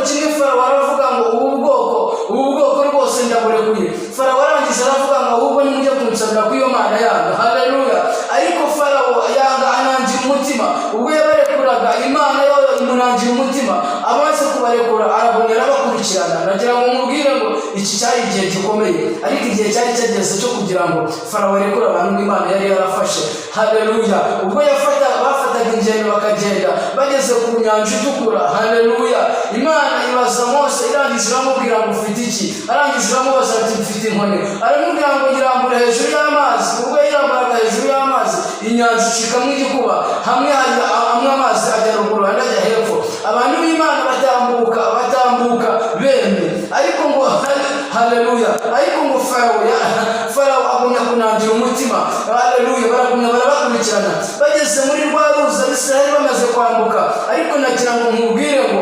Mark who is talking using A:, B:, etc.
A: kimwe Farawo aravuga ngo ubu bwoko rwose ndaburekuye. Farawo arangije aravuga ngo ahubwo nimujye kunsabira kuri iyo Mana yanyu. Haleluya! Ariko Farawo yanga, anangira umutima. Ubwo yabarekuraga, Imana yo imunangira umutima. Amaze kubarekura, arabonera abakurikirana. Nagira ngo mubwire ngo iki cyari igihe gikomeye, ariko igihe cyari cyageze cyo kugira ngo Farawo arekure abantu Imana yari yarafashe. Haleluya! Ubwo bafataga ingendo bakagenda, bageze ku Nyanja Itukura, haleluya, Imana ibaza Mose. Irangije iramubwira ngo ufite iki? Arangije iramubaza ati mfite inkoni. Aramubwira ngo yirambure hejuru y'amazi. Ubwo yiramburaga hejuru y'amazi, inyanja icikamo igikuba. Hamwe hari amwe amazi ajya ruguru, andi ajya hepfo. Abantu b'Imana batambuka bemye. Ariko ngo, haleluya, ariko ngo Farawo agumya kunangira umutima. Haleluya! Baragumya barabakurikirana, bageze muri rwa ruzi, Abisirayeli bamaze kwambuka. Ariko nagira ngo nkubwire ngo